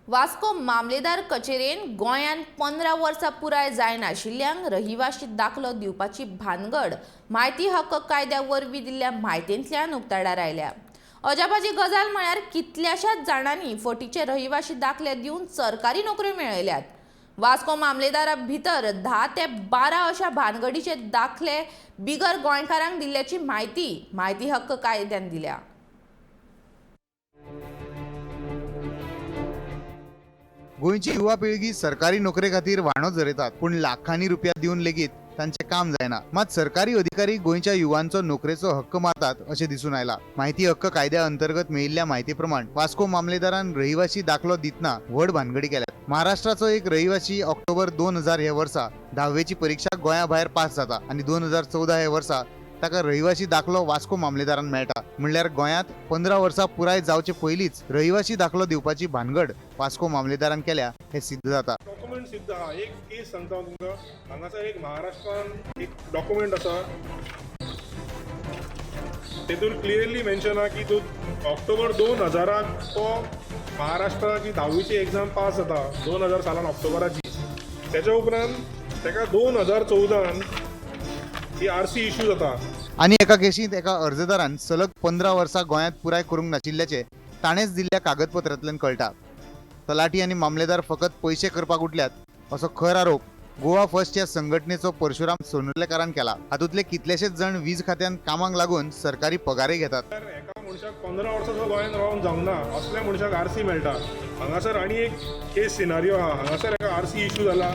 वास्को मामलेदार कचेरेन गोंयांत 15 वर्सां पुराय जायनाशिल्ल्यांक रहिवाशी दाखलो दिवपाची भानगड म्हायती हक्क कायद्या वरवीं दिल्ल्या म्हायतींतल्यान उक्ताडार आयल्या. अजापाची गजाल म्हळ्यार कितल्याशाच जाणांनी फटीचे रहिवाशी दाखले दिवन सरकारी नोकऱ्यो मेळयल्यात. वास्को मामलेदारा भितर 10 ते 12 अशा भानगडीचे दाखले बिगर गोंयकारांक दिल्ल्याची म्हायती म्हायती हक्क कायद्यान दिल्या. गोंयची युवा पिळगी सरकारी नोकरे खातीर व्हाणो झरयतात, पूण लाखांनी रुपया दिवन लेगीत तांचें काम जायना. मात सरकारी अधिकारी गोंयच्या युवांचो नोकरेचो हक्क मारतात अशें दिसून आयला. म्हायती हक्क कायद्या अंतर्गत मेळिल्ल्या म्हायती प्रमाण वास्को मामलेदारान रहिवासी दाखलो दितना व्हड भानगडी केल्यात. महाराष्ट्राचो एक रहिवासी ऑक्टोबर 2000 ह्या वर्सा धावेची परिक्षा गोंया भायर पास जाता आनी 2014 ह्या वर्सा ताका रहिवासी दाखलो वास्को मामलेदारान मेळटा. म्हणल्यार गोंयांत 15 वर्सां पुराय जावचे पयलींच रहिवासी दाखलो दिवपाची भानगड वास्को मामलेदारान केल्या हें सिद्ध जाता. डॉक्युमेंट सिद्ध आहा. एक केस सांगता हांव तुमकां. हांगासर एक महाराष्ट्रान एक डॉक्युमेंट आसा, तेतून क्लियरली मेन्शन आहा की तूं ऑक्टोबर 2000 तो महाराष्ट्राची धावीची एग्जाम पास जाता 2000 सालान ऑक्टोबराची. तेच्या उपरांत तेका 2014 ही आर सी इश्यू जाता. आनी एका केशींत एका अर्जदारान सलग 15 वर्सां गोंयांत पुराय करूंक नाशिल्ल्याचें ताणेंच दिल्ल्या कागदपत्रांतल्यान कळटा. तलाठी आनी मामलेदार फकत पयशे करपाक उठल्यात असो खर आरोप गोवा फर्स्ट ह्या संघटनेचो परशुराम सोनुर्लेकारान केला. हातूंतले कितलेशेच जण वीज खात्यान कामाक लागून सरकारी पगारय घेतात. तर एका मनशाक 15 वर्सां सुद्दां गोंयांत रावन जावंक ना असल्या मनशाक आर सी मेळटा. हांगासर आनी एक केस सिनारियो आहा. हांगासर एका आर सी इशू जाला,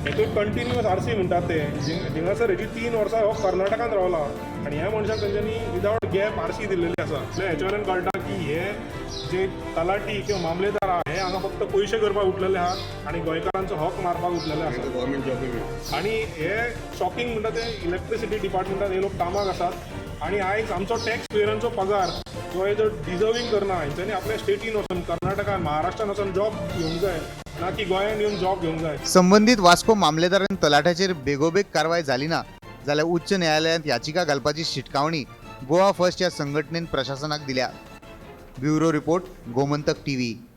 हेतून कंटिन्युअस आर सी म्हणटात ते जिंगासर हेजी 3 वर्सां हो कर्नाटकान रावला आनी ह्या मनशाक तेंच्यांनी विदावट गॅप आर सी दिल्लेली आसा. म्हळ्यार हेच्या वयल्यान कळटा की हे जे तलाठी किंवा मामलेदार आहा हे हांगा फक्त पयशे करपाक उठलेले आहा आनी गोंयकारांचो हक मारपाक उठलेले आसा. गव्हर्मेंट जॉब मेळटा. आणि हे शॉकिंग म्हणटा ते इलेक्ट्रिसिटी डिपार्टमेंटात हे लोक कामाक आसात आणि आयज आमचो टॅक्स पेयरांचो पगार जो हे जो डिजर्वींग करना, हेंच्यांनी आपल्या स्टेटीन वचून, कर्नाटकान, महाराष्ट्रान वचून जॉब घेवंक जाय, ना की गोंयांत येवन जॉब घेवंक जाय. संबंदीत वास्को मामलेदारान तलाठ्याचेर बेगोबेग कारवाय जाली ना जाल्यार उच्च न्यायालयांत याचिका घालपाची शिटकावणी गोवा फर्स्ट ह्या संघटनेन प्रशासनाक दिल्या. Bureau report, Gomantak TV.